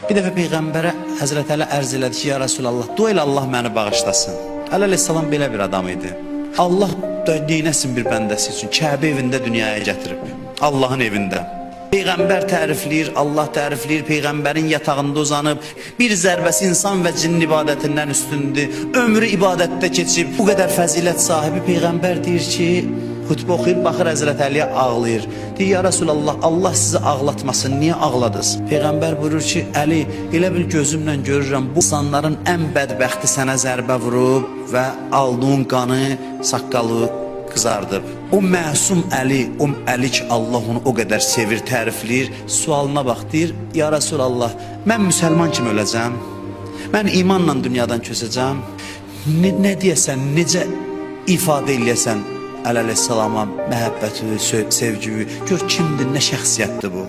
Bir dəfə peyğəmbərə Həzrət Əli ərz elədi ki, ya Rəsulallah, dua elə Allah məni bağışlasın. Əli əleyhissalam belə bir adam idi. Allah da neynəsin bir bəndəsi üçün Kəbə evində dünyaya gətirib. Allahın evində. Peyğəmbər tərifləyir, Allah tərifləyir, peyğəmbərin yatağında uzanıb, bir zərbəsi insan və cinin ibadətindən üstündür. Ömrü ibadətdə keçib, bu qədər fəzilət sahibi peyğəmbər deyir ki, xutbə oxuyur, baxır Həzrət Əliyə ağlayır. Deyir, ya Rəsulallah, Allah sizi ağlatmasın, niyə ağladınız? Peyğəmbər buyurur ki, Əli, elə bil gözümlə görürəm, bu insanların ən bədbəxti sənə zərbə vurub və aldığın qanı, saqqalı qızardıb. O məsum Əli, o Əli ki, Allah onu o qədər sevir, tərifləyir, sualına bax, deyir, ya Rəsulallah, mən müsəlman kimi öləcəm, mən imanla dünyadan köçəcəm. Nə deyəsən, necə ifadə eləyəsən Əli əleyhissalama məhəbbəti, sevgini, gör kimdir, nə şəxsiyyətdir bu.